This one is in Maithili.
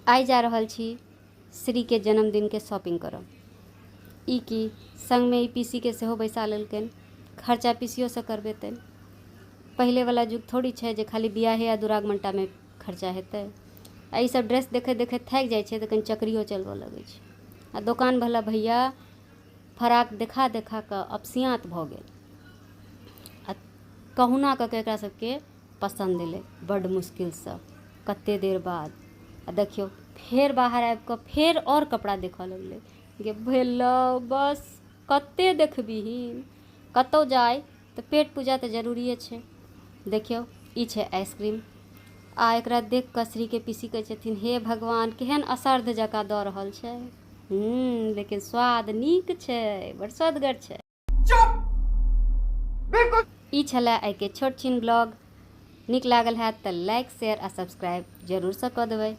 आइ जा रहल छी श्रीके जन्मदिनके शॉपिंग करऽ। ई की संगमे ई पीसीके सेहो बैसा लेलकनि। खर्चा पीसियोसँ करबेतनि। पहिलेवला युग थोड़ी छै जे खाली बियाहे आ दुरागमनटामे खर्चा हेतै। आ ई सब ड्रेस देखैत देखैत थाकि जाइ छै तऽ कनि चकरियो चलबऽ लगै छै। आ दोकानवला भैया फराक देखा देखा कऽ अपसियाँत भऽ गेल। आ कहुना कऽ कऽ एकरा सबके पसन्द एलै बड्ड मुश्किलसँ कते देर बाद। आ देखियौ फेर बाहर आबि कऽ फेर आओर कपड़ा देखऽ लगलै। गे भेलौ बस कते देखबिही। कतहु जाइ तऽ पेट पूजा तऽ जरूरिये छै। देखियौ ई छै आइसक्रीम। आ एकरा देख कऽ श्रीके पीसी कहै छथिन हे भगवान केहन असर्ध जकाँ दऽ रहल छै। लेकिन स्वाद नीक छै, बड़ स्वादगर छै। बिल्कुल। ई छलै आइके छोट छिन ब्लॉग। नीक लागल हैत तऽ लाइक, शेयर आ सब्सक्राइब जरूरसँ कऽ देबै।